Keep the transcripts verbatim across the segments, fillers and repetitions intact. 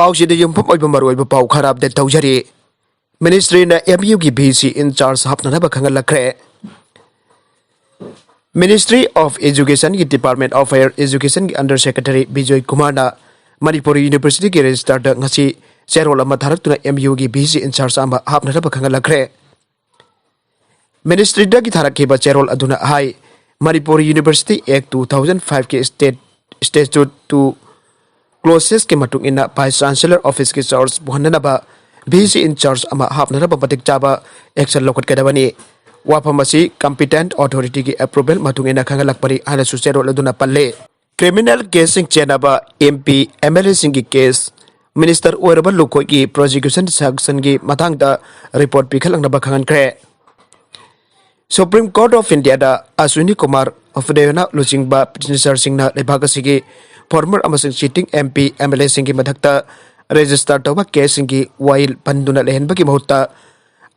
ꯍꯧꯖꯤꯛꯇꯤ ꯌꯨꯝꯐꯝ ꯑꯣꯏꯕ ꯃꯔꯨꯑꯣꯏꯕ ꯄꯥꯎ ꯈꯔ ꯑꯞꯗꯦꯠ ꯇꯧꯖꯔꯤ꯫ ꯃꯤꯅꯤꯁꯇ꯭ꯔꯤꯅ ꯑꯦꯝ ꯌꯨꯒꯤ ꯚꯤ ꯁꯤ ꯏꯟꯆꯥꯔꯖ ꯍꯥꯞꯅꯅꯕ ꯈꯪꯍꯜꯂꯛꯈ꯭ꯔꯦ꯫ ꯃꯤꯅꯤꯁꯇ꯭ꯔꯤ ꯑꯣꯐ ꯑꯦꯖꯨꯀꯦꯁꯟꯒꯤ ꯗꯤꯄꯥꯔꯠꯃꯦꯟ ꯑꯣꯐ ꯍꯥꯌꯔ ꯑꯦꯖꯨꯀꯦꯁꯟꯒꯤ ꯑꯟꯗꯔ ꯁꯦꯀ꯭ꯔꯦꯇꯔꯤ ꯕꯤꯖꯣꯏ ꯀꯨꯃꯥꯔꯅ ꯃꯅꯤꯄꯨꯔ ꯌꯨꯅꯤꯚꯔꯁꯤꯇꯤꯒꯤ ꯔꯦꯖꯤꯁꯇꯥꯔꯗ ꯉꯁꯤ ꯆꯦꯔꯣꯜ ꯑꯃ ꯊꯥꯔꯛꯇꯨꯅ ꯑꯦꯝ ꯌꯨꯒꯤ ꯚꯤ ꯁꯤ ꯏꯟꯆꯥꯔꯖ ꯑꯃ ꯍꯥꯞꯅꯅꯕ ꯈꯪꯍꯜꯂꯛꯈ꯭ꯔꯦ꯫ ꯃꯤꯅꯤꯁꯇ꯭ꯔꯤꯗꯒꯤ ꯊꯥꯔꯛꯈꯤꯕ ꯆꯦꯔꯣꯜ ꯑꯗꯨꯅ ꯍꯥꯏ, Manipur university act two thousand ꯐꯥꯏꯚꯀꯤ ꯁ꯭ꯇꯦꯠ ꯁ꯭ꯇꯦꯆꯨꯠ ꯇꯨ ꯀ꯭ꯂꯣꯁꯦꯁꯀꯤ ꯃꯇꯨꯡ ꯏꯟꯅ ꯚꯥꯏꯁ ꯆꯥꯟꯁꯦꯂꯔ ꯑꯣꯐꯤꯁꯀꯤ ꯆꯥꯔꯖ ꯄꯨꯍꯟꯅꯅꯕ ꯚꯤ ꯁꯤ ꯏꯟꯆꯥꯔꯖ ꯑꯃ ꯍꯥꯞꯅꯅꯕ ꯃꯇꯤꯛ ꯆꯥꯕ ꯑꯦꯛꯁꯟ ꯂꯧꯈꯠꯀꯗꯕꯅꯤ꯫ ꯋꯥꯐꯝ ꯑꯁꯤ ꯀꯝꯄꯤꯇꯦꯟꯠ ꯑꯣꯊꯣꯔꯤꯇꯤꯒꯤ ꯑꯦꯄ꯭ꯔꯨꯚꯦꯜ ꯃꯇꯨꯡ ꯏꯟꯅ ꯈꯪꯍꯜꯂꯛꯄꯅꯤ ꯍꯥꯏꯅꯁꯨ ꯆꯦꯔꯣꯜ ꯑꯗꯨꯅ ꯄꯜꯂꯤ꯫ ꯀ꯭ꯔꯤꯃꯤꯅꯦꯜ ꯀꯦꯁꯁꯤꯡ ꯆꯦꯟꯅꯕ ꯑꯦꯝ ꯄꯤ, ꯑꯦꯝ ꯑꯦꯜ ꯑꯦꯁꯤꯡꯒꯤ ꯀꯦꯁ ꯃꯤꯅꯤꯁꯇꯔ ꯑꯣꯏꯔꯕ ꯂꯨꯈꯣꯏꯒꯤ ꯄ꯭ꯔꯣꯁꯤꯀ꯭ꯌꯨꯁꯟ ꯁꯦꯛꯁꯟꯒꯤ ꯃꯇꯥꯡꯗ ꯔꯤꯄꯣꯔꯠ ꯄꯤꯈꯠꯂꯛꯅꯕ ꯈꯪꯍꯟꯈ꯭ꯔꯦ꯫ ꯁꯨꯄ꯭ꯔꯤꯝ ꯀꯣꯔꯠ ꯑꯣꯐ ꯏꯟꯗꯤꯌꯥꯗ ꯑꯁ꯭ꯋꯤꯅꯤ ꯀꯨꯃꯥꯔ ꯎꯄꯥꯙ꯭ꯌꯥꯌꯅ ꯂꯨꯆꯤꯡꯕ ꯄꯤꯇꯤꯁꯅꯔꯁꯤꯡꯅ ꯂꯩꯕꯥꯛ ꯑꯁꯤꯒꯤ ꯐꯣꯔꯃꯔ ꯑꯃꯁꯨꯡ sitting M P, M L ꯑꯦꯁꯤꯡꯒꯤ ꯃꯊꯛꯇ ꯔꯦꯖꯤꯁꯇꯔ ꯇꯧꯕ ꯀꯦꯁꯁꯤꯡꯒꯤ ꯋꯥꯌꯦꯜ ꯄꯟꯗꯨꯅ ꯂꯩꯍꯟꯕꯒꯤ ꯃꯍꯨꯠꯇ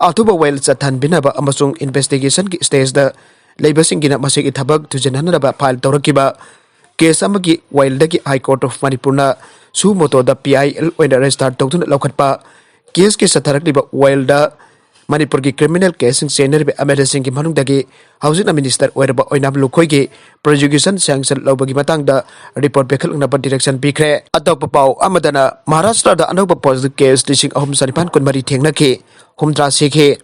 ꯑꯊꯨꯕ ꯋꯥꯌꯦꯜ ꯆꯠꯊꯍꯟꯕꯤꯅꯕ ꯑꯃꯁꯨꯡ ꯏꯟꯚꯦꯁꯇꯤꯒꯦꯁꯟꯒꯤ ꯁ꯭ꯇꯦꯖꯗ ꯂꯩꯕꯁꯤꯡꯒꯤꯅ ꯃꯁꯤꯒꯤ ꯊꯕꯛ ꯊꯨꯖꯤꯟꯍꯟꯅꯕ ꯐꯥꯏꯜ ꯇꯧꯔꯛꯈꯤꯕ ꯀꯦꯁ ꯑꯃꯒꯤ ꯋꯥꯌꯦꯜꯗꯒꯤ ꯍꯥꯏ ꯀꯣꯔꯠ ꯑꯣꯐ ꯃꯅꯤꯄꯨꯔꯅ ꯁꯨ ꯃꯣꯇꯣꯗ ꯄꯤ ꯑꯥꯏ ꯑꯦꯜ ꯑꯣꯏꯅ ꯔꯦꯖꯤꯁꯇꯥꯔ ꯇꯧꯗꯨꯅ ꯂꯧꯈꯠꯄ ꯀꯦꯁꯀꯤ ꯆꯠꯊꯔꯛꯂꯤꯕ ꯋꯥꯌꯦꯜꯗ ꯃꯅꯤꯄꯨꯔꯒꯤ ꯀ꯭ꯔꯤꯃꯤꯅꯦꯜ ꯀꯦꯁꯁꯤꯡ ꯆꯦꯟꯅꯔꯤꯕ ꯑꯦꯝ ꯑꯦꯜ ꯑꯦꯁꯤꯡꯒꯤ ꯃꯅꯨꯡꯗꯒꯤ ꯍꯧꯖꯤꯛꯅ ꯃꯤꯅꯤꯁꯇꯔ ꯑꯣꯏꯔꯕ ꯑꯣꯏꯅꯥꯝ ꯂꯨꯈꯣꯏꯒꯤ ꯄ꯭ꯔꯣꯁꯤꯀ꯭ꯌꯨꯁꯟ ꯁꯦꯡꯁꯟ ꯂꯧꯕꯒꯤ ꯃꯇꯥꯡꯗ ꯔꯤꯄꯣꯔꯠ ꯄꯤꯈꯠꯂꯛꯅꯕ ꯗꯤꯔꯦꯛꯁꯟ ꯄꯤꯈ꯭ꯔꯦ꯫ ꯑꯇꯣꯞꯄ ꯄꯥꯎ ꯑꯃꯗꯅ ꯃꯍꯥꯔꯥꯁꯇ꯭ꯔꯗ ꯑꯅꯧꯕ ꯄꯣꯖꯤꯇꯤꯚ ꯀꯦꯁ ꯂꯤꯁꯤꯡ ꯑꯍꯨꯝ ꯆꯅꯤꯄꯥꯟ ꯀꯨꯟꯃꯔꯤ ꯊꯦꯡꯅꯈꯤ, ꯍꯨꯝꯗ꯭ꯔꯥ ꯁꯤꯈꯤ꯫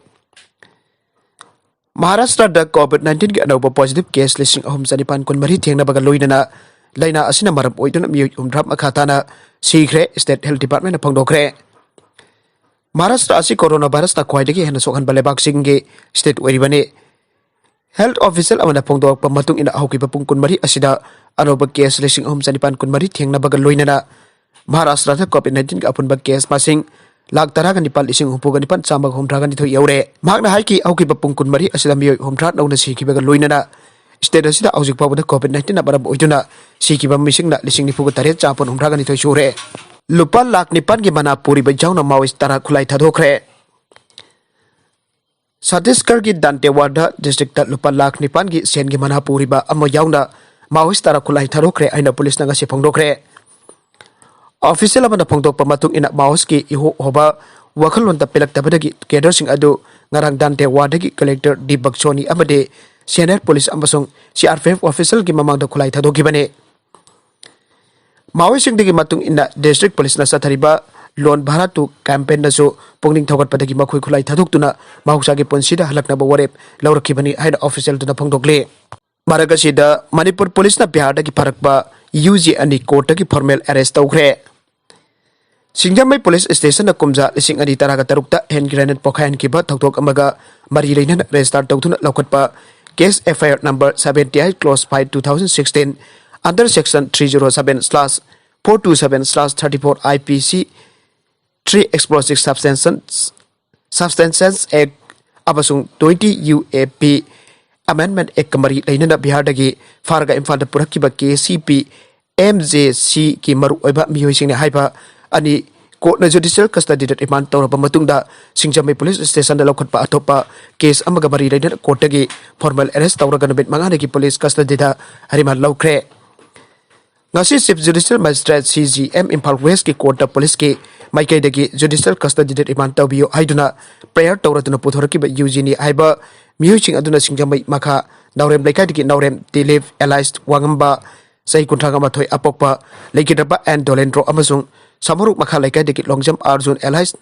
ꯃꯍꯥꯔꯥꯁꯇ꯭ꯔꯗ ꯀꯣꯚꯤꯗ ꯅꯥꯏꯟꯇꯤꯟꯒꯤ ꯑꯅꯧꯕ ꯄꯣꯖꯤꯇꯤꯚ ꯀꯦꯁ ꯂꯤꯁꯤꯡ ꯑꯍꯨꯝ ꯆꯅꯤꯄꯥꯟ ꯀꯨꯟꯃꯔꯤ ꯊꯦꯡꯅꯕꯒ ꯂꯣꯏꯅꯅ ꯂꯥꯏꯅꯥ ꯑꯁꯤꯅ ꯃꯔꯝ ꯑꯣꯏꯗꯨꯅ ꯃꯤꯑꯣꯏ ꯍꯨꯝꯗ꯭ꯔꯥ ꯃꯈꯥ ꯇꯥꯅ ꯁꯤꯈ꯭ꯔꯦ, ꯁ꯭ꯇꯦꯠ ꯍꯦꯜꯊ ꯗꯤꯄꯥꯔꯠꯃꯦꯟꯅ ꯐꯣꯡꯗꯣꯛꯈ꯭ꯔꯦ꯫ ꯃꯍꯥꯔꯥꯁꯇ꯭ꯔ ꯑꯁꯤ ꯀꯣꯔꯣꯅꯥ ꯚꯥꯏꯔꯁꯅ ꯈ꯭ꯋꯥꯏꯗꯒꯤ ꯍꯦꯟꯅ ꯁꯣꯛꯍꯟꯕ ꯂꯩꯕꯥꯛꯁꯤꯡꯒꯤ ꯁ꯭ꯇꯦꯠ ꯑꯣꯏꯔꯤꯕꯅꯤ꯫ ꯍꯦꯜꯊ ꯑꯣꯐꯤꯁꯤꯌꯦꯜ ꯑꯃꯅ ꯐꯣꯡꯗꯣꯔꯛꯄ ꯃꯇꯨꯡ ꯏꯟꯅ ꯍꯧꯈꯤꯕ ꯄꯨꯡ ꯀꯨꯟꯃꯔꯤ ꯑꯁꯤꯗ ꯑꯅꯧꯕ ꯀꯦꯁ ꯂꯤꯁꯤꯡ ꯑꯍꯨꯝ ꯆꯅꯤꯄꯥꯟ ꯀꯨꯟꯃꯔꯤ ꯊꯦꯡꯅꯕꯒ ꯂꯣꯏꯅꯅ ꯃꯍꯥꯔꯥꯁꯇ꯭ꯔꯗ ꯀꯣꯚꯤꯗ ꯅꯥꯏꯟꯇꯤꯟꯒꯤ ꯑꯄꯨꯟꯕ ꯀꯦꯁ ꯃꯁꯤꯡ ꯂꯥꯈ ꯇꯔꯥꯒ ꯅꯤꯄꯥꯟ ꯂꯤꯁꯤꯡ ꯍꯨꯝꯐꯨꯒ ꯅꯤꯄꯥꯟ ꯆꯥꯝꯃꯒ ꯍꯨꯝꯗ꯭ꯔꯥꯒ ꯅꯤꯊꯣꯏ ꯌꯧꯔꯦ꯫ ꯃꯍꯥꯛꯅ ꯍꯥꯏꯈꯤ, ꯍꯧꯈꯤꯕ ꯄꯨꯡ ꯀꯨꯟꯃꯔꯤ ꯑꯁꯤꯗ ꯃꯤꯑꯣꯏ ꯍꯨꯝꯗ꯭ꯔꯥ ꯅꯧꯅ ꯁꯤꯈꯤꯕꯒ ꯂꯣꯏꯅꯅ ꯁ꯭ꯇꯦꯠ ꯑꯁꯤꯗ ꯍꯧꯖꯤꯛ ꯐꯥꯎꯕꯗ ꯀꯣꯚꯤꯗ ꯅꯥꯏꯟꯇꯤꯟꯅ ꯃꯔꯝ ꯑꯣꯏꯗꯨꯅ ꯁꯤꯈꯤꯕ ꯃꯤꯁꯤꯡꯅ ꯂꯤꯁꯤꯡ ꯅꯤꯐꯨꯒ ꯇꯔꯦꯠ ꯆꯥꯝꯃꯥꯄꯟ ꯍꯨꯝꯗ꯭ꯔꯥꯒ ꯅꯤꯊꯣꯏ ꯁꯨꯔꯦ꯫ ꯂꯨꯄꯥ ꯂꯥꯈ ꯅꯤꯄꯥꯟꯒꯤ ꯃꯅꯥ ꯄꯨꯔꯤꯕ ꯌꯥꯎꯅ ꯃꯥꯑꯣꯏꯁ ꯇꯔꯥ ꯈꯨꯠꯂꯥꯏ ꯊꯥꯗꯣꯛꯈ꯭ꯔꯦ꯫ ꯆꯇꯤꯁꯒꯔꯒꯤ ꯗꯥꯟꯇꯦꯋꯥꯗꯥ ꯗꯤꯁꯇ꯭ꯔꯤꯛꯇ ꯂꯨꯄꯥ ꯂꯥꯈ ꯅꯤꯄꯥꯟꯒꯤ ꯁꯦꯟꯒꯤ ꯃꯅꯥ ꯄꯨꯔꯤꯕ ꯑꯃ ꯌꯥꯎꯅ ꯃꯥꯑꯣꯏꯁ ꯇꯔꯥ ꯈꯨꯠꯂꯥꯏ ꯊꯥꯗꯣꯛꯈ꯭ꯔꯦ ꯍꯥꯏꯅ ꯄꯨꯂꯤꯁꯅ ꯉꯁꯤ ꯐꯣꯡꯗꯣꯛꯈ꯭ꯔꯦ꯫ ꯑꯣꯐꯤꯁꯤꯌꯦꯜ ꯑꯃꯅ ꯐꯣꯡꯗꯣꯛꯄ ꯃꯇꯨꯡ ꯏꯟꯅ, ꯃꯥꯑꯣꯁꯀꯤ ꯏꯍꯣ ꯍꯣꯕ ꯋꯥꯈꯜꯂꯣꯟꯗ ꯄꯦꯜꯂꯛꯇꯕꯗꯒꯤ ꯀꯦꯗꯔꯁꯤꯡ ꯑꯗꯨ ꯉꯔꯥꯡ ꯗꯥꯟꯇꯦꯋꯥꯔꯗꯒꯤ ꯀꯂꯦꯛꯇꯔ ꯗꯤꯄꯛ ꯁꯣꯅꯤ ꯑꯃꯗꯤ ꯁꯦꯅꯤꯌꯔ ꯄꯨꯂꯤꯁ ꯑꯃꯁꯨꯡ ꯁꯤ ꯑꯥꯔ ꯄꯤ ꯑꯦꯐ ꯑꯣꯐꯤꯁꯤꯌꯦꯜꯒꯤ ꯃꯃꯥꯡꯗ ꯈꯨꯠꯂꯥꯏ ꯊꯥꯗꯣꯛꯈꯤꯕꯅꯤ꯫ ꯃꯥꯑꯣꯏꯁꯤꯡꯗꯒꯤ ꯃꯇꯨꯡ ꯏꯟꯅ, ꯗꯤꯁꯇ꯭ꯔꯤꯛ ꯄꯨꯂꯤꯁꯅ ꯆꯠꯊꯔꯤꯕ ꯂꯣꯟ ꯚꯥꯔꯥ ꯇꯨ ꯀꯦꯝꯄꯦꯟꯗꯁꯨ ꯄꯨꯛꯅꯤꯡ ꯊꯧꯒꯠꯄꯗꯒꯤ ꯃꯈꯣꯏ ꯈꯨꯠꯂꯥꯏ ꯊꯥꯗꯣꯛꯇꯨꯅ ꯃꯍꯧꯁꯥꯒꯤ ꯄꯨꯟꯁꯤꯗ ꯍꯜꯂꯛꯅꯕ ꯋꯥꯔꯦꯞ ꯂꯧꯔꯛꯈꯤꯕꯅꯤ ꯍꯥꯏꯅ ꯑꯣꯐꯤꯁꯤꯌꯦꯜꯗꯨꯅ ꯐꯣꯡꯗꯣꯛꯂꯤ꯫ ꯃꯔꯛ ꯑꯁꯤꯗ, ꯃꯅꯤꯄꯨꯔ ꯄꯨꯂꯤꯁꯅ ꯕꯤꯍꯥꯔꯗꯒꯤ ꯐꯥꯔꯛꯄ ꯌꯨ ꯖꯤ ꯑꯅꯤ ꯀꯣꯔꯠꯇꯒꯤ ꯐꯣꯔꯃꯦꯜ ꯑꯦꯔꯦꯁ ꯇꯧꯈ꯭ꯔꯦ꯫ ꯁꯤꯡꯖꯃꯩ ꯄꯨꯂꯤꯁ ꯁ꯭ꯇꯦꯁꯟꯅ ꯀꯨꯝꯖꯥ ꯂꯤꯁꯤꯡ ꯑꯅꯤ ꯇꯔꯥꯒ ꯇꯔꯨꯛꯇ ꯍꯦꯟ ꯒ꯭ꯔꯦꯅꯦꯗ ꯄꯣꯈꯥꯏꯍꯟꯈꯤꯕ ꯊꯧꯗꯣꯛ ꯑꯃꯒ ꯃꯔꯤ ꯂꯩꯅꯅ ꯔꯦꯖꯤꯁꯇꯥꯔ ꯇꯧꯗꯨꯅ ꯂꯧꯈꯠꯄ case, F I R number seventy eight clause five two thousand sixteen under section three zero seven slash four two seven slash thirty four I P C three explosive substances, Substances Act ꯑꯃꯁꯨꯡ twenty U A P Amendment Act ꯀ ꯃꯔꯤ ꯂꯩꯅꯅ ꯕꯤꯍꯥꯔꯗꯒꯤ ꯐꯥꯔꯒ ꯏꯝꯐꯥꯜꯗ ꯄꯨꯔꯛꯈꯤꯕ K C P M J ꯁꯤꯒꯤ ꯃꯔꯨꯑꯣꯏꯕ ꯃꯤꯑꯣꯏꯁꯤꯡꯅꯤ ꯍꯥꯏꯕ ꯑꯅꯤ ꯀꯣꯔꯠꯅ ꯖꯨꯗꯤꯁꯤꯌꯦꯜ ꯀꯁꯇꯗꯤꯗ ꯔꯤꯃꯥꯟ ꯇꯧꯔꯕ ꯃꯇꯨꯡꯗ, ꯁꯤꯡꯖꯃꯩ ꯄꯨꯂꯤꯁ ꯁ꯭ꯇꯦꯁꯟꯗ ꯂꯧꯈꯠꯄ ꯑꯇꯣꯞꯄ ꯀꯦꯁ ꯑꯃꯒ ꯃꯔꯤ ꯂꯩꯅꯅ ꯀꯣꯔꯠꯇꯒꯤ ꯐꯣꯔꯃꯦꯜ ꯑꯦꯔꯦꯁ ꯇꯧꯔꯒ ꯅꯨꯃꯤꯠ ꯃꯉꯥꯅꯤꯒꯤ ꯄꯨꯂꯤꯁ ꯀꯁꯇꯗꯤꯗ ꯔꯤꯃꯥꯟ ꯂꯧꯈ꯭ꯔꯦ꯫ ꯉꯁꯤ chief judicial magistrate, C J M, Imphal ꯋꯦꯁꯀꯤ ꯀꯣꯔꯠꯇ ꯄꯨꯂꯤꯁꯀꯤ ꯃꯥꯏꯀꯩꯗꯒꯤ ꯖꯨꯗꯤꯁꯤꯌꯦꯜ ꯀꯁꯇꯗꯤꯗ ꯔꯤꯃꯥꯟ ꯇꯧꯕꯤꯌꯨ ꯍꯥꯏꯗꯨꯅ ꯄ꯭ꯔꯦꯌꯔ ꯇꯧꯔꯗꯨꯅ ꯄꯨꯊꯣꯔꯛꯈꯤꯕ ꯌꯨ ꯖꯤꯅꯤ ꯍꯥꯏꯕ ꯃꯤꯑꯣꯏꯁꯤꯡ ꯑꯗꯨꯅ ꯁꯤꯡꯖꯃꯩ ꯃꯈꯥ ꯅꯥꯎꯔꯦꯝ ꯂꯩꯀꯥꯏꯗꯒꯤ ꯅꯥꯎꯔꯦꯝ ꯗꯤꯂꯤꯞ ꯑꯦꯂꯥꯏꯁ ꯋꯥꯉꯝꯕ, ꯆꯍꯤ ꯀꯨꯟꯊ꯭ꯔꯥ ꯃꯥꯊꯣꯏ ꯑꯄꯣꯛꯄ, ꯂꯩꯈꯤꯗ꯭ꯔꯕ ꯑꯦꯟ ꯗꯣꯂꯦꯟꯗ꯭ꯔꯣ ꯑꯃꯁꯨꯡ ꯁꯃꯨꯔꯨꯛ ꯃꯈꯥ ꯂꯩꯀꯥꯏꯗꯒꯤ ꯂꯣꯡꯖꯝ ꯑꯥꯔꯖꯨꯟ ꯑꯦꯂꯥꯏꯁ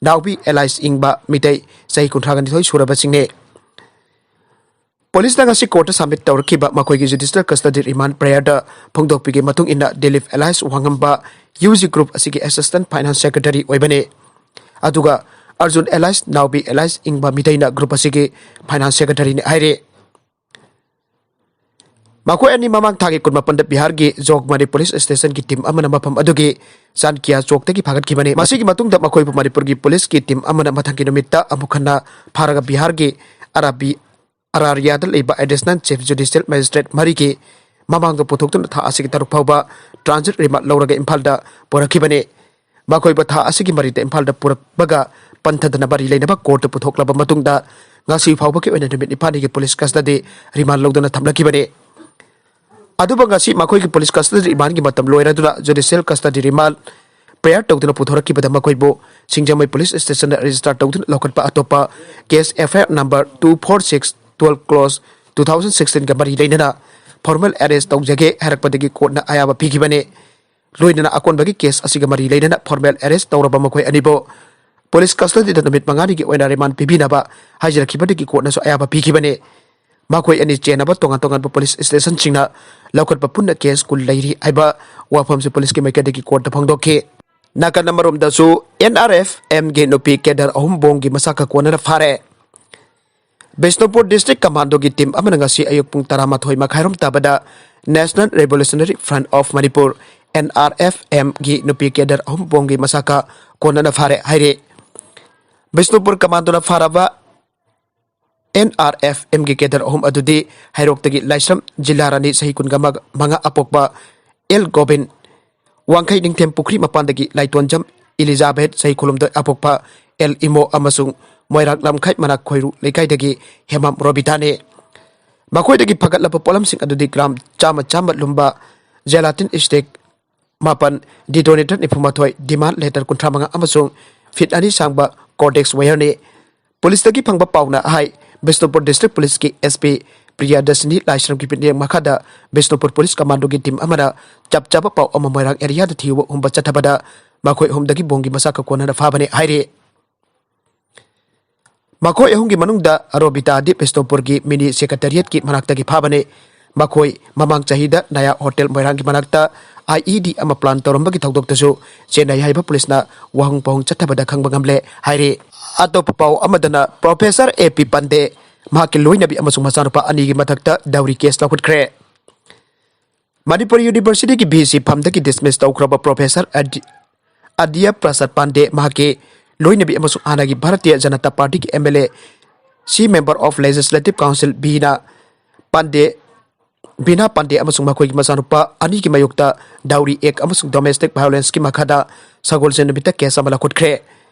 ꯅꯥꯎꯕꯤ ꯑꯦꯂꯥꯏꯁ ꯏꯪꯕ, ꯃꯤꯇꯩ, ꯆꯍꯤ ꯀꯨꯟꯊ꯭ꯔꯥꯒ ꯅꯤꯊꯣꯏ ꯁꯨꯔꯕꯁꯤꯡꯅꯤ꯫ ꯄꯨꯂꯤꯁꯅ ꯉꯁꯤ ꯀꯣꯔꯠꯇ ꯁꯕꯃꯤꯠ ꯇꯧꯔꯛꯈꯤꯕ ꯃꯈꯣꯏꯒꯤ ꯖꯨꯗꯤꯁꯤꯌꯦꯜ ꯀꯁꯇꯗꯤ ꯔꯤꯃꯥꯟ ꯄ꯭ꯔꯦꯌꯔꯗ ꯐꯣꯡꯗꯣꯛꯄꯤꯒꯤ ꯃꯇꯨꯡ ꯏꯟꯅ, Dilip Elias Wangamba U G group ꯑꯁꯤꯒꯤ ꯑꯦꯁꯤꯁꯇꯦꯟꯠ ꯐꯥꯏꯅꯥꯟꯁ ꯁꯦꯀ꯭ꯔꯦꯇꯔꯤ ꯑꯣꯏꯕꯅꯤ꯫ ꯑꯗꯨꯒ ꯑꯔꯖꯨꯟ ꯑꯦꯂꯥꯏꯁ ꯅꯥꯎꯕꯤ ꯑꯦꯂꯥꯏꯁ ꯏꯪꯕ ꯃꯤꯇꯩꯅ ꯒ꯭ꯔꯨꯞ ꯑꯁꯤꯒꯤ ꯐꯥꯏꯅꯥꯟꯁ ꯁꯦꯀ꯭ꯔꯦꯇꯔꯤꯅꯤ ꯍꯥꯏꯔꯤ꯫ ꯃꯈꯣꯏ ꯑꯅꯤ ꯃꯃꯥꯡ ꯊꯥꯒꯤ ꯀꯨꯟꯃꯥꯄꯟꯗ ꯕꯤꯍꯥꯔꯒꯤ ꯖꯣꯒꯃꯅꯤ ꯄꯨꯂꯤꯁ ꯁ꯭ꯇꯦꯁꯟꯒꯤ ꯇꯤꯝ ꯑꯃꯅ ꯃꯐꯝ ꯑꯗꯨꯒꯤ ꯆꯥꯟꯀꯤꯌꯥ ꯆꯣꯛꯇꯒꯤ ꯐꯥꯒꯠꯈꯤꯕꯅꯤ꯫ ꯃꯁꯤꯒꯤ ꯃꯇꯨꯡꯗ ꯃꯈꯣꯏꯕꯨ ꯃꯅꯤꯄꯨꯔꯒꯤ ꯄꯨꯂꯤꯁꯀꯤ ꯇꯤꯝ ꯑꯃꯅ ꯃꯊꯪꯒꯤ ꯅꯨꯃꯤꯠꯇ ꯑꯃꯨꯛ ꯍꯟꯅ ꯐꯥꯔꯒ ꯕꯤꯍꯥꯔꯒꯤ ꯑꯔꯥꯕꯤ ꯑꯔꯥꯔꯤꯌꯥꯗ ꯂꯩꯕ ꯑꯦꯗꯤꯁꯅꯦꯜ ꯆꯤꯐ ꯖꯨꯗꯤꯁꯤꯌꯦꯜ ꯃꯦꯖꯤꯁꯇ꯭ꯔꯦꯠ ꯃꯔꯤꯒꯤ ꯃꯃꯥꯡꯗ ꯄꯨꯊꯣꯛꯇꯨꯅ ꯊꯥ ꯑꯁꯤꯒꯤ ꯇꯔꯨꯛ ꯐꯥꯎꯕ ꯇ꯭ꯔꯥꯟꯖꯤꯠ ꯔꯤꯃꯥꯟ ꯂꯧꯔꯒ ꯏꯝꯐꯥꯜꯗ ꯄꯨꯔꯛꯈꯤꯕꯅꯤ꯫ ꯃꯈꯣꯏꯕꯨ ꯊꯥ ꯑꯁꯤꯒꯤ ꯃꯔꯤꯗ ꯏꯝꯐꯥꯜꯗ ꯄꯨꯔꯛꯄꯒ ꯄꯟꯊꯗꯅ ꯃꯔꯤ ꯂꯩꯅꯕ ꯀꯣꯔꯠꯇ ꯄꯨꯊꯣꯛꯂꯕ ꯃꯇꯨꯡꯗ, ꯉꯁꯤ ꯐꯥꯎꯕꯒꯤ ꯑꯣꯏꯅ ꯅꯨꯃꯤꯠ ꯅꯤꯄꯥꯜꯅꯤꯒꯤ ꯄꯨꯂꯤꯁ ꯀꯁꯇꯗꯤ ꯔꯤꯃꯥꯟ ꯂꯧꯗꯨꯅ ꯊꯝꯂꯛꯈꯤꯕꯅꯤ꯫ ꯑꯗꯨꯕꯨ ꯉꯁꯤ ꯃꯈꯣꯏꯒꯤ police custody remand ꯒꯤ ꯃꯇꯝ ꯂꯣꯏꯔꯗꯨꯅ judicial custody remand prayer ꯇꯧꯗꯨꯅ ꯄꯨꯊꯣꯔꯛꯈꯤꯕꯗ ꯃꯈꯣꯏꯕꯨ ꯁꯤꯡꯖꯃꯩ police station ꯗ register ꯇꯧꯗꯨꯅ ꯂꯧꯈꯠꯄ ꯑꯇꯣꯞꯄ case F I R number two four six twelve close two thousand sixteen ꯒ ꯃꯔꯤ ꯂꯩꯅꯅ formal arrest ꯇꯧꯖꯒꯦ ꯍꯥꯏꯔꯛꯄꯗꯒꯤ court ꯅ ꯑꯌꯥꯕ ꯄꯤꯈꯤꯕꯅꯤ꯫ ꯂꯣꯏꯅꯅ ꯑꯀꯣꯟꯕꯒꯤ case ꯑꯁꯤꯒ ꯃꯔꯤ ꯂꯩꯅꯅ formal arrest ꯇꯧꯔꯕ ꯃꯈꯣꯏ ꯑꯅꯤꯕꯨ police custody ꯗ ꯅꯨꯃꯤꯠ ꯃꯉꯥꯅꯤꯒꯤ ꯑꯣꯏꯅ remand ꯄꯤꯕꯤꯅꯕ ꯍꯥꯏꯖꯔꯛꯈꯤꯕꯗꯒꯤ court ꯅꯁꯨ ꯑꯌꯥꯕ ꯄꯤꯈꯤꯕꯅꯤ꯫ ꯃꯈꯣꯏ ꯑꯅꯤ ꯆꯦꯟꯅꯕ ꯇꯣꯉꯥꯟ ꯇꯣꯉꯥꯟꯕ police station ꯁꯤꯡꯅ ꯂꯧꯈꯠꯄ ꯄꯨꯟꯅ case ꯀꯨꯟ ꯂꯩꯔꯤ ꯍꯥꯏꯕ ꯋꯥꯐꯝꯁꯨ police ꯀꯤ ꯃꯥꯏꯀꯩꯗꯒꯤ court ꯇ ꯐꯣꯡꯗꯣꯛꯈꯤ꯫ ꯅꯥꯀꯜ ꯑꯃꯔꯣꯝꯗꯁꯨ N R F M ꯒꯤ ꯅꯨꯄꯤ cadre ꯑꯍꯨꯝ ꯕꯣꯝꯒꯤ ꯃꯁꯥꯀ ꯀꯣꯟꯅꯅ ꯐꯥꯔꯦ꯫ ꯕꯤꯁꯅꯨꯄꯨꯔ district commando ꯒꯤ team ꯑꯃꯅ ꯉꯁꯤ ꯑꯌꯨꯛ ꯄꯨꯡ ꯇꯔꯥꯃꯥꯊꯣꯏ ꯃꯈꯥꯏꯔꯣꯝ ꯇꯥꯕꯗ National Revolutionary Front of Manipur, N R F M ꯒꯤ ꯅꯨꯄꯤ cadre ꯑꯍꯨꯝ ꯕꯣꯝꯒꯤ ꯃꯁꯥꯀ ꯀꯣꯟꯅꯅ ꯐꯥꯔꯦ ꯍꯥꯏꯔꯤ꯫ ꯕꯤꯁꯅꯨꯄꯨꯔ commando ꯅ ꯐꯥꯔꯕ N R F M ꯒꯤ cadre ꯑꯍꯨꯝ ꯑꯗꯨꯗꯤ ꯍꯩꯔꯣꯛꯇꯒꯤ ꯂꯥꯏꯁ꯭ꯔꯝ ꯖꯤꯂꯥꯔꯥꯅꯤ, ꯆꯍꯤ ꯀꯨꯟꯒ ꯃꯉꯥ ꯑꯄꯣꯛꯄ L ꯒꯣꯕꯤꯟ, ꯋꯥꯡꯈꯩ ꯅꯤꯡꯊꯦꯝ ꯄꯨꯈ꯭ꯔꯤ ꯃꯄꯥꯟꯗꯒꯤ ꯂꯥꯏꯇꯣꯟꯖꯝ ꯏꯂꯤꯖꯥꯕꯦꯊ, ꯆꯍꯤ ꯀꯨꯟꯍꯨꯝꯗꯣꯏ ꯑꯄꯣꯛꯄ L ꯏꯃꯣ ꯑꯃꯁꯨꯡ ꯃꯣꯏꯔꯥꯡ ꯂꯝꯈꯥꯏ ꯃꯅꯥꯛ ꯈꯣꯏꯔꯨ ꯂꯩꯀꯥꯏꯗꯒꯤ ꯍꯦꯃꯥꯝ ꯔꯣꯕꯤꯇꯥꯅꯤ꯫ ꯃꯈꯣꯏꯗꯒꯤ ꯐꯒꯠꯂꯕ ꯄꯣꯠꯂꯝꯁꯤꯡ ꯑꯗꯨꯗꯤ gram ꯆꯥꯝꯃ ꯆꯥꯝꯃ ꯂꯨꯝꯕ gelatin stick ꯃꯥꯄꯟ, detonator ꯅꯤꯐꯨꯃꯥꯊꯣꯏ, demand letter ꯀꯨꯟꯊ꯭ꯔꯥ ꯃꯉꯥ ꯑꯃꯁꯨꯡ feet ꯑꯅꯤ ꯁꯥꯡꯕ Cortex wire ꯅꯤ꯫ Police ꯇꯒꯤ ꯐꯪꯕ ꯄꯥꯎꯅ ꯍꯥꯏ, ꯕꯤꯁꯅꯨꯄꯨꯔ district police ꯀꯤ S P ꯄ꯭ꯔꯤꯌꯥꯗꯔꯁꯤꯅꯤ ꯂꯥꯏꯁ꯭ꯔꯝꯒꯤ ꯃꯤꯠꯌꯦꯡ ꯃꯈꯥꯗ ꯕꯤꯁꯅꯨꯄꯨꯔ police commando ꯒꯤ team ꯑꯃꯅ ꯆꯞ ꯆꯥꯕ ꯄꯥꯎ ꯑꯃ ꯃꯣꯏꯔꯥꯡ area ꯗ ꯊꯤꯕ ꯍꯨꯝꯕ ꯆꯠꯊꯕꯗ ꯃꯈꯣꯏ ꯑꯍꯨꯝꯗꯒꯤ ꯕꯣꯝꯒꯤ ꯃꯁꯥꯀ ꯀꯣꯟꯅꯅ ꯐꯥꯕꯅꯤ ꯍꯥꯏꯔꯤ꯫ ꯃꯈꯣꯏ ꯑꯍꯨꯝꯒꯤ ꯃꯅꯨꯡꯗ ꯔꯣꯕꯤꯇꯥꯗꯤ ꯕꯤꯁꯅꯨꯄꯨꯔꯒꯤ mini secretariat ꯀꯤ ꯃꯅꯥꯛꯇꯒꯤ ꯐꯥꯕꯅꯤ꯫ ꯃꯈꯣꯏ ꯃꯃꯥꯡ ꯆꯍꯤꯗ ꯅꯌꯥ hotel ꯃꯣꯏꯔꯥꯡꯒꯤ ꯃꯅꯥꯛꯇ I E D ꯑꯃ plan ꯇꯧꯔꯝꯕꯒꯤ ꯊꯧꯗꯣꯛꯇꯁꯨ ꯆꯦꯟꯅꯩ ꯍꯥꯏꯕ police ꯅ ꯋꯥꯍꯪ ꯄꯥꯎꯍꯪ ꯆꯠꯊꯕꯗ ꯈꯪꯕ ꯉꯝꯂꯦ ꯍꯥꯏꯔꯤ꯫ ꯑꯇꯣꯞꯄ ꯄꯥꯎ ꯑꯃꯗꯅ Professor A P ꯄꯥꯟꯗꯦ ꯃꯍꯥꯛꯀꯤ ꯂꯣꯏꯅꯕꯤ ꯑꯃꯁꯨꯡ ꯃꯆꯥꯅꯨꯄꯥ ꯑꯅꯤꯒꯤ ꯃꯊꯛꯇ dowry case ꯂꯧꯈꯠꯈ꯭ꯔꯦ꯫ ꯃꯅꯤꯄꯨꯔ University ꯒꯤ V C ꯐꯝꯗꯒꯤ dismiss ꯇꯧꯈ꯭ꯔꯕ Professor ꯑꯗꯤ-, ꯑꯗꯤꯌꯥ ꯄ꯭ꯔꯁꯥꯗ ꯄꯥꯟꯗꯦ, ꯃꯍꯥꯛꯀꯤ ꯂꯣꯏꯅꯕꯤ ꯑꯃꯁꯨꯡ ꯍꯥꯟꯅꯒꯤ ꯚꯥꯔꯇꯤꯌ ꯖꯅꯇꯥ ꯄꯥꯔꯇꯤꯒꯤ M L A C, Member of Legislative Council ꯕꯤꯅꯥ ꯄꯥꯟꯗꯦ, ꯕꯤꯅꯥ ꯄꯥꯟꯗꯦ ꯑꯃꯁꯨꯡ ꯃꯈꯣꯏꯒꯤ ꯃꯆꯥꯅꯨꯄꯥ ꯑꯅꯤꯒꯤ ꯃꯥꯌꯣꯛꯇ dowry act ꯑꯃꯁꯨꯡ domestic violence ꯀꯤ ꯃꯈꯥꯗ ꯁꯒꯣꯜꯁꯦꯟ ꯅꯨꯃꯤꯠꯇ case ꯑꯃ ꯂꯧꯈꯠꯈ꯭ꯔꯦ꯫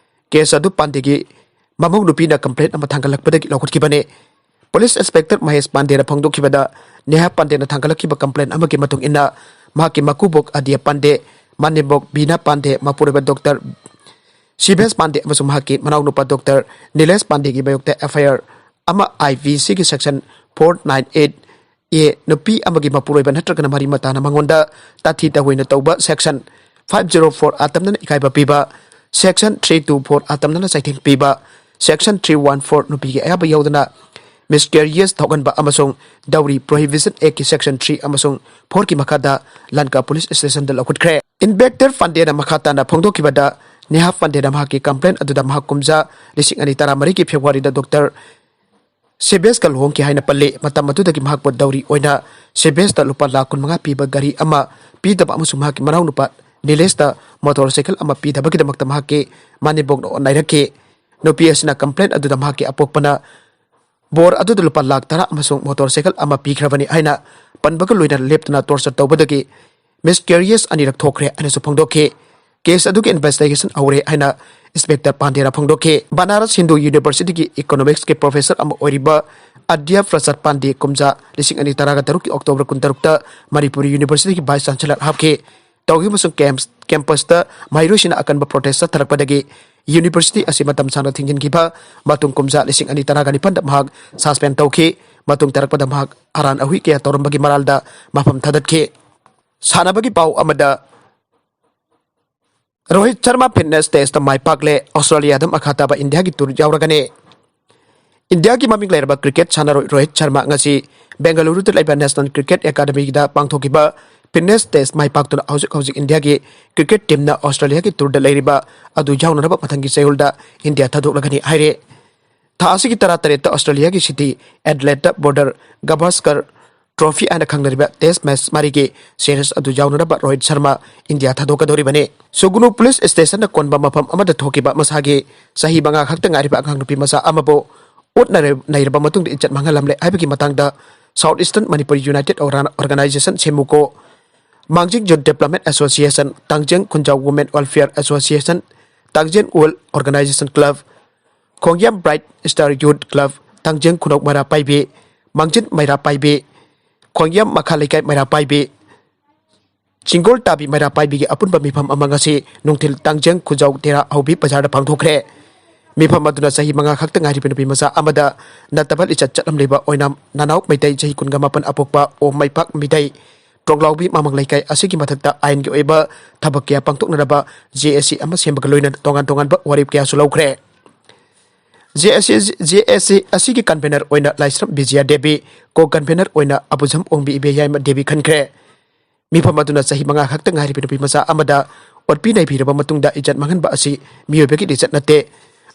Case ꯑꯗꯨ ꯄꯥꯟꯗꯦꯒꯤ ꯃꯃꯧ ꯅꯨꯄꯤꯅ complaint ꯑꯃ ꯊꯥꯡꯒꯠꯂꯛꯄꯗꯒꯤ ꯂꯧꯈꯠꯈꯤꯕꯅꯤ꯫ ꯄꯨꯂꯤꯁ ꯏꯟꯁꯄꯦꯛꯇꯔ ꯃꯍꯦꯁ ꯄꯥꯟꯗꯦꯅ ꯐꯣꯡꯗꯣꯛꯈꯤꯕꯗ, ꯅꯦꯍꯥ ꯄꯥꯟꯗꯦꯅ ꯊꯥꯡꯒꯠꯂꯛꯈꯤꯕ ꯀꯝꯄ꯭ꯂꯦꯟ ꯑꯃꯒꯤ ꯃꯇꯨꯡ ꯏꯟꯅ, ꯃꯍꯥꯛꯀꯤ ꯃꯀꯨꯕꯣꯛ ꯑꯗꯤꯌꯥ ꯄꯥꯟꯗꯦ, ꯃꯅꯦꯝꯕꯣꯛ ꯕꯤꯅꯥ ꯄꯥꯟꯗꯦ, ꯃꯄꯨꯔꯣꯏꯕ ꯗꯣꯛꯇꯔ ꯁꯤꯚꯦꯁ ꯄꯥꯟꯗꯦ ꯑꯃꯁꯨꯡ ꯃꯍꯥꯛꯀꯤ ꯃꯅꯥꯎꯅꯨꯄꯥ ꯗꯣꯛꯇꯔ ꯅꯤꯂꯦꯁ ꯄꯥꯟꯗꯦꯒꯤ ꯃꯥꯌꯣꯛꯇ ꯑꯦꯐ ꯑꯥꯏ ꯑꯥꯔ ꯑꯃ ꯑꯥꯏ ꯚꯤ ꯁꯤꯒꯤ ꯁꯦꯛꯁꯟ ꯐꯣꯔ ꯅꯥꯏꯟ ꯑꯩꯠ ꯑꯦ, ꯅꯨꯄꯤ ꯑꯃꯒꯤ ꯃꯄꯨꯔꯣꯏꯕ ꯅꯠꯇ꯭ꯔꯒꯅ ꯃꯔꯤ ꯃꯇꯥꯅ ꯃꯉꯣꯟꯗ ꯇꯥꯊꯤ ꯇꯥꯑꯣꯏꯅ ꯇꯧꯕ, ꯁꯦꯛꯁꯟ ꯐꯥꯏꯚ ꯖꯤꯔꯣ ꯐꯣꯔ ꯑꯥ ꯇꯝꯅꯅ ꯏꯀꯥꯏꯕ ꯄꯤꯕ, ꯁꯦꯛꯁꯟ ꯊ꯭ꯔꯤ ꯇꯨ ꯐꯣꯔ ꯑꯥ ꯇꯝꯅꯅ ꯆꯩꯊꯦꯡ ꯄꯤꯕ, ꯁꯦꯛꯁꯟ ꯊ꯭ꯔꯤ ꯋꯥꯟ ꯐꯣꯔ ꯅꯨꯄꯤꯒꯤ ꯑꯌꯥꯕ ꯌꯥꯎꯗꯅ ꯃꯤꯁꯀꯦꯔꯤꯌꯦꯖ ꯊꯣꯛꯍꯟꯕ ꯑꯃꯁꯨꯡ ꯗꯧꯔꯤ ꯄ꯭ꯔꯣꯍꯤꯕꯤꯁꯟ ꯑꯦꯛꯀꯤ ꯁꯦꯛꯁꯟ ꯊ꯭ꯔꯤ ꯑꯃꯁꯨꯡ ꯐꯣꯔꯒꯤ ꯃꯈꯥꯗ ꯂꯟꯀꯥ ꯄꯨꯂꯤꯁ ꯁ꯭ꯇꯦꯁꯟꯗ ꯂꯧꯈꯠꯈ꯭ꯔꯦ꯫ ꯏꯟꯁꯄꯦꯛꯇꯔ ꯄꯥꯟꯗꯦꯅ ꯃꯈꯥ ꯇꯥꯅ ꯐꯣꯡꯗꯣꯛꯈꯤꯕꯗ, ꯅꯦꯍꯥ ꯄꯥꯟꯗꯦꯅ ꯃꯍꯥꯛꯀꯤ ꯀꯝꯄ꯭ꯂꯦꯟ ꯑꯗꯨꯗ ꯃꯍꯥꯛ ꯀꯨꯝꯖꯥ ꯂꯤꯁꯤꯡ ꯑꯅꯤ ꯇꯔꯥꯃꯔꯤꯒꯤ ꯐꯦꯕ꯭ꯔꯨꯋꯥꯔꯤꯗ ꯗꯣꯛꯇꯔ ꯁꯤꯕꯦꯁꯀ ꯂꯨꯍꯣꯡꯈꯤ ꯍꯥꯏꯅ ꯄꯜꯂꯤ꯫ ꯃꯇꯝ ꯑꯗꯨꯗꯒꯤ ꯃꯍꯥꯛꯄꯨ ꯗꯧꯔꯤ ꯑꯣꯏꯅ ꯁꯤꯕꯦꯁꯇ ꯂꯨꯄꯥ ꯂꯥꯈ ꯀꯨꯟꯃꯉꯥ ꯄꯤꯕ ꯒꯥꯔꯤ ꯑꯃ ꯄꯤꯗꯕ ꯑꯃꯁꯨꯡ ꯃꯍꯥꯛꯀꯤ ꯃꯅꯥꯎꯅꯨꯄꯥ ꯅꯤꯂꯦꯁꯇ ꯃꯣꯇꯣꯔ ꯁꯥꯏꯀꯜ ꯑꯃ ꯄꯤꯗꯕꯒꯤꯗꯃꯛꯇ ꯃꯍꯥꯛꯀꯤ ꯃꯅꯦꯝꯕꯣꯛꯅ ꯑꯣꯠ ꯅꯩꯔꯛꯈꯤ꯫ ꯅꯨꯄꯤ ꯑꯁꯤꯅ ꯀꯝꯄ꯭ꯂꯦꯟ ꯑꯗꯨꯗ ꯃꯍꯥꯛꯀꯤ ꯑꯄꯣꯛꯄꯅ ꯕꯣꯔ ꯑꯗꯨꯗ ꯂꯨꯄꯥ ꯂꯥꯈ ꯇꯔꯥ ꯑꯃꯁꯨꯡ ꯃꯣꯇꯣꯔ ꯁꯥꯏꯀꯜ ꯑꯃ ꯄꯤꯈ꯭ꯔꯕꯅꯤ ꯍꯥꯏꯅ ꯄꯟꯕꯒ ꯂꯣꯏꯅꯅ ꯂꯦꯞꯇꯅ ꯇꯣꯔꯆꯔ ꯇꯧꯕꯗꯒꯤ ꯃꯤꯁꯀꯦꯔꯤꯌꯦꯖ ꯑꯅꯤꯔꯛ ꯊꯣꯛꯈ꯭ꯔꯦ ꯍꯥꯏꯅꯁꯨ ꯐꯣꯡꯗꯣꯛꯈꯤ꯫ ꯀꯦꯁ ꯑꯗꯨꯒꯤ ꯏꯟꯚꯦꯁꯇꯤꯒꯦꯁꯟ ꯍꯧꯔꯦ ꯍꯥꯏꯅ ꯏꯟꯁꯄꯦꯛꯇꯔ ꯄꯥꯟꯗꯦꯅ ꯐꯣꯡꯗꯣꯛꯈꯤ꯫ ꯕꯅꯥꯔꯁ ꯍꯤꯟꯗꯨ ꯌꯨꯅꯤꯚꯔꯁꯤꯇꯤꯒꯤ ꯏꯀꯣꯅꯣꯃꯤꯛꯁꯀꯤ ꯄ꯭ꯔꯣꯐꯦꯁꯔ ꯑꯃ ꯑꯣꯏꯔꯤꯕ ꯑꯗ꯭ꯌ ꯄ꯭ꯔꯁꯥꯗ ꯄꯥꯟꯗꯦ ꯀꯨꯝꯖꯥ ꯂꯤꯁꯤꯡ ꯑꯅꯤ ꯇꯔꯥꯒ ꯇꯔꯨꯛꯀꯤ ꯑꯣꯛꯇꯣꯕꯔ ꯀꯨꯟꯇꯔꯨꯛꯇ ꯃꯅꯤꯄꯨꯔꯤ ꯌꯨꯅꯤꯚꯔꯁꯤꯇꯤꯒꯤ ꯚꯥꯏꯁ ꯆꯥꯟꯁꯦꯂꯔ ꯍꯥꯞꯈꯤ꯫ ꯇꯧꯈꯤꯕ ꯑꯃꯁꯨꯡ ꯀꯦꯝꯞ-, ꯀꯦꯝꯄꯁꯇ ꯃꯍꯩꯔꯣꯏꯁꯤꯡꯅ ꯑꯀꯟꯕ ꯄ꯭ꯔꯣꯇꯦꯁ ꯆꯠꯊꯔꯛꯄꯗꯒꯤ ꯌꯨꯅꯤꯚꯔꯁꯤꯇꯤ ꯑꯁꯤ ꯃꯇꯝ ꯁꯥꯡꯅ ꯊꯤꯡꯖꯤꯟꯈꯤꯕ ꯃꯇꯨꯡ ꯀꯨꯝꯖꯥ ꯂꯤꯁꯤꯡ ꯑꯅꯤ ꯇꯔꯥꯒ ꯅꯤꯄꯥꯟꯗ ꯃꯍꯥꯛ ꯁꯁꯄꯦꯟ ꯇꯧꯈꯤ꯫ ꯃꯇꯨꯡ ꯇꯥꯔꯛꯄꯗ ꯃꯍꯥꯛ ꯑꯔꯥꯟ ꯑꯍꯨꯏ ꯀꯌꯥ ꯇꯧꯔꯝꯕꯒꯤ ꯃꯔꯥꯜꯗ ꯃꯐꯝ ꯊꯥꯗꯠꯈꯤ꯫ ꯁꯥꯟꯅꯕꯒꯤ ꯄꯥꯎ ꯑꯃꯗ, ꯔꯣꯍꯤꯠ ꯁꯔꯃ ꯐꯤꯠꯅꯦꯁ ꯇꯦꯁꯇ ꯃꯥꯏ ꯄꯥꯛꯂꯦ꯫ ꯑꯣꯁꯇ꯭ꯔꯦꯂꯤꯌꯥꯗ ꯃꯈꯥ ꯇꯥꯕ ꯏꯟꯗꯤꯌꯥꯒꯤ ꯇꯨꯔ ꯌꯥꯎꯔꯒꯅꯤ꯫ ꯏꯟꯗꯤꯌꯥꯒꯤ ꯃꯃꯤꯡ ꯂꯩꯔꯕ ꯀ꯭ꯔꯤꯀꯦꯠ ꯁꯥꯟꯅꯔꯣꯏ ꯔꯣꯍꯤꯠ ꯁꯔꯃ ꯉꯁꯤ ꯕꯦꯡꯒꯂꯨꯔꯨꯗ ꯂꯩꯕ ꯅꯦꯁꯅꯦꯜ ꯀ꯭ꯔꯤꯀꯦꯠ ꯑꯦꯀꯥꯗꯃꯤꯗ ꯄꯥꯡꯊꯣꯛꯈꯤꯕ ꯐꯤꯠꯅꯦꯁ ꯇꯦꯁ ꯃꯥꯏ ꯄꯥꯛꯇꯨꯅ ꯍꯧꯖꯤꯛ ꯍꯧꯖꯤꯛ ꯏꯟꯗꯤꯌꯥꯒꯤ ꯀ꯭ꯔꯤꯀꯦꯠ ꯇꯤꯝꯅ ꯑꯣꯁꯇ꯭ꯔꯦꯂꯤꯌꯥꯒꯤ ꯇꯨꯔꯗ ꯂꯩꯔꯤꯕ ꯑꯗꯨ ꯌꯥꯎꯅꯅꯕ ꯃꯊꯪꯒꯤ ꯆꯌꯣꯜꯗ ꯏꯟꯗꯤꯌꯥ ꯊꯥꯗꯣꯛꯂꯒꯅꯤ ꯍꯥꯏꯔꯦ꯫ ꯊꯥ ꯑꯁꯤꯒꯤ ꯇꯔꯥꯇꯔꯦꯠꯇ ꯑꯣꯁꯇ꯭ꯔꯦꯂꯤꯌꯥꯒꯤ ꯁꯤꯇꯤ ꯑꯦꯗꯂꯦꯠꯇ ꯕꯣꯔꯗꯔ ꯒꯚꯥꯁꯀꯔ ꯇ꯭ꯔꯣꯐꯤ ꯍꯥꯏꯅ ꯈꯪꯅꯔꯤꯕ ꯇꯦꯁ ꯃꯦꯆ ꯃꯔꯤꯒꯤ ꯁꯦꯔꯤꯁ ꯑꯗꯨ ꯌꯥꯎꯅꯅꯕ ꯔꯣꯍꯤꯠ ꯁꯔꯃ ꯏꯟꯗꯤꯌꯥ ꯊꯥꯗꯣꯛꯀꯗꯧꯔꯤꯕꯅꯤ꯫ ꯁꯨꯒꯨꯅꯨ ꯄꯨꯂꯤꯁ ꯁ꯭ꯇꯦꯁꯟꯅ ꯀꯣꯟꯕ ꯃꯐꯝ ꯑꯃꯗ ꯊꯣꯛꯈꯤꯕ ꯃꯁꯥꯒꯤ ꯆꯍꯤ ꯃꯉꯥ ꯈꯛꯇ ꯉꯥꯏꯔꯤꯕ ꯑꯉꯥꯡ ꯅꯨꯄꯤ ꯃꯆꯥ ꯑꯃꯕꯨ ꯑꯣꯠ ꯅꯩꯔ-, ꯅꯩꯔꯕ ꯃꯇꯨꯡꯗ ꯏꯖꯠ ꯃꯥꯡꯍꯜꯂꯝꯂꯦ ꯍꯥꯏꯕꯒꯤ ꯃꯇꯥꯡꯗ south eastern Manipuri united organization, Semuco, Mangjing youth development association, Tangjeng Khunjao women welfare association, Tangjeng well organization club, Khongjam bright star youth club, Tangjeng Khunou ꯃꯩꯔꯥ ꯄꯥꯏꯕꯤ, ꯃꯥꯡꯖꯤꯟ ꯃꯩꯔꯥ ꯄꯥꯏꯕꯤ, ꯈꯣꯡꯌꯥꯝ ꯃꯈꯥ ꯂꯩꯀꯥꯏ ꯃꯩꯔꯥ ꯄꯥꯏꯕꯤ, ꯆꯤꯡꯒꯣꯜ ꯇꯥꯕꯤ ꯃꯩꯔꯥ ꯄꯥꯏꯕꯤꯒꯤ ꯑꯄꯨꯟꯕ ꯃꯤꯐꯝ ꯑꯃ ꯉꯁꯤ ꯅꯨꯡꯊꯤꯜ ꯇꯥꯡꯖꯦꯡ ꯈꯨꯖꯥꯎ ꯇꯦꯔꯥ ꯍꯧꯕꯤ ꯕꯖꯥꯔꯗ ꯄꯥꯡꯊꯣꯛꯈ꯭ꯔꯦ꯫ ꯃꯤꯐꯝ ꯑꯗꯨꯅ ꯆꯍꯤ ꯃꯉꯥ ꯈꯛꯇ ꯉꯥꯏꯔꯤꯕ ꯅꯨꯄꯤ ꯃꯆꯥ ꯑꯃꯗ ꯅꯠꯇꯕ ꯂꯤꯆꯠ ꯆꯠꯂꯝꯂꯤꯕ ꯑꯣꯏꯅꯥꯝ ꯅꯅꯥꯎ ꯃꯩꯇꯩ ꯆꯍꯤ ꯀꯨꯟꯒ ꯃꯥꯄꯟ ꯑꯄꯣꯛꯄ ꯑꯣꯝ ꯃꯩꯄꯥꯛ ꯃꯤꯇꯩ ꯇ꯭ꯔꯣꯡꯂꯥꯎꯕꯤ ꯃꯃꯥꯡ ꯂꯩꯀꯥꯏ ꯑꯁꯤꯒꯤ ꯃꯊꯛꯇ ꯑꯥꯏꯟꯒꯤ ꯑꯣꯏꯕ ꯊꯕꯛ ꯀꯌꯥ ꯄꯥꯡꯊꯣꯛꯅꯔꯕ ꯖꯦ ꯑꯦꯁ ꯁꯤ ꯑꯃ ꯁꯦꯝꯕꯒ ꯂꯣꯏꯅꯅ ꯇꯣꯉꯥꯟ ꯇꯣꯉꯥꯟꯕ ꯋꯥꯔꯦꯞ ꯀꯌꯥꯁꯨ ꯂꯧꯈ꯭ꯔꯦ꯫ J S C, J S C ꯑꯁꯤꯒꯤ ꯀꯟꯚꯦꯅꯔ ꯑꯣꯏꯅ ꯂꯥꯏꯁ꯭ꯔꯝ ꯕꯤꯖꯌꯥ ꯗꯦꯕꯤ, ꯀꯣ ꯀꯟꯚꯦꯅꯔ ꯑꯣꯏꯅ ꯑꯕꯨꯖꯝ ꯑꯣꯡꯕꯤ ꯏꯕꯦꯌꯥꯏꯃ ꯗꯦꯕꯤ ꯈꯟꯈ꯭ꯔꯦ꯫ ꯃꯤꯐꯝ ꯑꯗꯨꯅ ꯆꯍꯤ ꯃꯉꯥ ꯈꯛꯇ ꯉꯥꯏꯔꯤꯕ ꯅꯨꯄꯤ ꯃꯆꯥ ꯑꯃꯗ ꯑꯣꯠꯄꯤ ꯅꯩꯕꯤꯔꯕ ꯃꯇꯨꯡꯗ ꯏꯖꯠ ꯃꯥꯡꯍꯟꯕ ꯑꯁꯤ ꯃꯤꯑꯣꯏꯕꯒꯤ ꯂꯤꯆꯠ ꯅꯠꯇꯦ꯫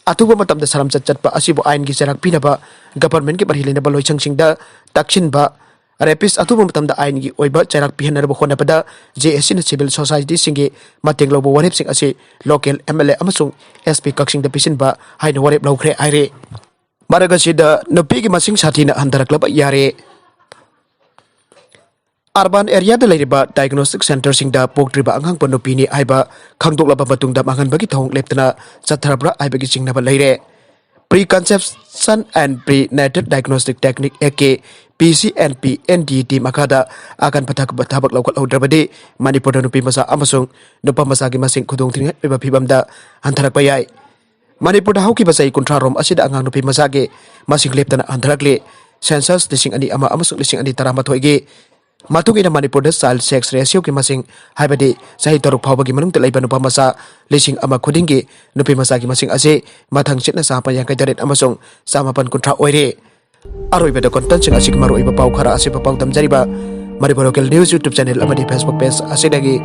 ꯑꯊꯨꯕ ꯃꯇꯝꯗ ꯁꯥꯔꯝꯆꯠ ꯆꯠꯄ ꯑꯁꯤꯕꯨ ꯑꯥꯏꯟꯒꯤ ꯆꯩꯔꯥꯛ ꯄꯤꯅꯕ ꯒꯚꯔꯟꯃꯦꯟꯠꯀꯤ ꯃꯔꯤ ꯂꯩꯅꯕ ꯂꯣꯏꯁꯪꯁꯤꯡꯗ ꯇꯛꯁꯤꯟꯕ, ꯔꯦꯄꯤꯁ ꯑꯊꯨꯕ ꯃꯇꯝꯗ ꯑꯥꯏꯟꯒꯤ ꯑꯣꯏꯕ ꯆꯩꯔꯥꯛ ꯄꯤꯍꯟꯅꯕ ꯍꯣꯠꯅꯕꯗ ꯖꯦ ꯑꯦꯁ ꯁꯤꯅ ꯁꯤꯚꯤꯜ ꯁꯣꯁꯥꯏꯇꯤꯁꯤꯡꯒꯤ ꯃꯇꯦꯡ ꯂꯧꯕ ꯋꯥꯔꯦꯞꯁꯤꯡ ꯑꯁꯤ ꯂꯣꯀꯦꯜ ꯑꯦꯝ ꯑꯦꯜ ꯑꯦ ꯑꯃꯁꯨꯡ ꯑꯦꯁ ꯄꯤ ꯀꯛꯆꯤꯡꯗ ꯄꯤꯁꯤꯟꯕ ꯍꯥꯏꯅ ꯋꯥꯔꯦꯞ ꯂꯧꯈ꯭ꯔꯦ ꯍꯥꯏꯔꯤ꯫ ꯃꯔꯛ ꯑꯁꯤꯗ ꯅꯨꯄꯤꯒꯤ ꯃꯁꯤꯡ ꯁꯥꯊꯤꯅ ꯍꯟꯊꯔꯛꯂꯕ ꯌꯥꯔꯦ꯫ ꯑꯔꯕꯥꯟ ꯑꯦꯔꯤꯌꯥꯗ ꯂꯩꯔꯤꯕ ꯗꯥꯏꯒꯅꯣꯁꯇꯤꯛ ꯁꯦꯟꯇꯔꯁꯤꯡꯗ ꯄꯣꯛꯇ꯭ꯔꯤꯕ ꯑꯉꯥꯡꯕ ꯅꯨꯄꯤꯅꯤ ꯍꯥꯏꯕ ꯈꯪꯗꯣꯛꯂꯕ ꯃꯇꯨꯡꯗ ꯃꯥꯡꯍꯟꯕꯒꯤ ꯊꯧꯑꯣꯡ ꯂꯦꯞꯇꯅ ꯆꯠꯊꯔꯕ꯭ꯔꯥ ꯍꯥꯏꯕꯒꯤ ꯆꯤꯡꯅꯕ ꯂꯩꯔꯦ꯫ Preconception and Prenatal Diagnostic Technique Act ꯀꯤ P C and P N D T ꯃꯈꯥꯗ ꯑꯀꯟꯕ ꯊꯕꯛ ꯊꯕꯛ ꯂꯧꯈꯠꯍꯧꯗ꯭ꯔꯕꯗꯤ ꯃꯅꯤꯄꯨꯔꯗ ꯅꯨꯄꯤ ꯃꯆꯥ ꯑꯃꯁꯨꯡ ꯅꯨꯄꯥ ꯃꯆꯥꯒꯤ ꯃꯁꯤꯡ ꯈꯨꯗꯣꯡꯊꯤꯅꯤꯡꯉꯥꯏ ꯑꯣꯏꯕ ꯐꯤꯕꯝꯗ ꯍꯟꯊꯔꯛꯄ ꯌꯥꯏ꯫ ꯃꯅꯤꯄꯨꯔꯗ ꯍꯧꯈꯤꯕ ꯆꯍꯤ ꯀꯨꯟꯊ꯭ꯔꯥ ꯔꯣꯝ ꯑꯁꯤꯗ ꯑꯉꯥꯡ ꯅꯨꯄꯤ ꯃꯆꯥꯒꯤ ꯃꯁꯤꯡ ꯂꯦꯞꯇꯅ ꯍꯟꯊꯔꯛꯂꯤ꯫ Census ꯂꯤꯁꯤꯡ ꯑꯅꯤ ꯑꯃ ꯑꯃꯁꯨꯡ ꯂꯤꯁꯤꯡ ꯑꯅꯤ ꯇꯔꯥꯃꯥꯊꯣꯏꯒꯤ ꯃꯇꯨꯡ ꯏꯟꯅ ꯃꯅꯤꯄꯨꯔꯗ child sex ratio ꯒꯤ ꯃꯁꯤꯡ, ꯍꯥꯏꯕꯗꯤ ꯆꯍꯤ ꯇꯔꯨꯛ ꯐꯥꯎꯕꯒꯤ ꯃꯅꯨꯡꯗ ꯂꯩꯕ ꯅꯨꯄꯥ ꯃꯆꯥ ꯂꯤꯁꯤꯡ ꯑꯃ ꯈꯨꯗꯤꯡꯒꯤ ꯅꯨꯄꯤ ꯃꯆꯥꯒꯤ ꯃꯁꯤꯡ ꯑꯁꯤ ꯃꯊꯪ ꯆꯤꯠꯅ ꯆꯥꯝꯃ ꯌꯥꯡꯈꯩ ꯇꯔꯦꯠ ꯑꯃꯁꯨꯡ ꯆꯥꯝꯃꯥꯄꯟ ꯀꯨꯟꯊ꯭ꯔꯥ ꯑꯣꯏꯔꯦ꯫ ꯑꯔꯣꯏꯕꯗ content ꯁꯤꯡ ꯑꯁꯤꯒꯤ ꯃꯔꯨꯑꯣꯏꯕ ꯄꯥꯎ ꯈꯔ ꯑꯁꯤꯕ ꯄꯥꯎꯗꯝꯖꯔꯤꯕ Manipur Local News YouTube channel ꯑꯃꯗꯤ Facebook page ꯑꯁꯤꯗꯒꯤ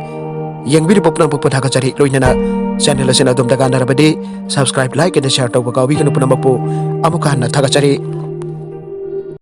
ꯌꯦꯡꯕꯤꯔꯤꯕ ꯄꯨꯝꯅꯃꯛꯄꯨ ꯊꯥꯒꯠꯆꯔꯤ꯫ ꯂꯣꯏꯅꯅ channel ꯑꯁꯤꯅ ꯑꯗꯣꯝꯗ ꯀꯥꯟꯅꯔꯕꯗꯤ subscribe, like ꯑꯃꯗꯤ share ꯇꯧꯕ ꯀꯥꯎꯕꯤꯒꯅꯨ꯫ ꯄꯨꯝꯅꯃꯛꯄꯨ ꯑꯃꯨꯛꯀ ꯍꯟꯅ ꯊꯥꯒꯠꯆꯔꯤ꯫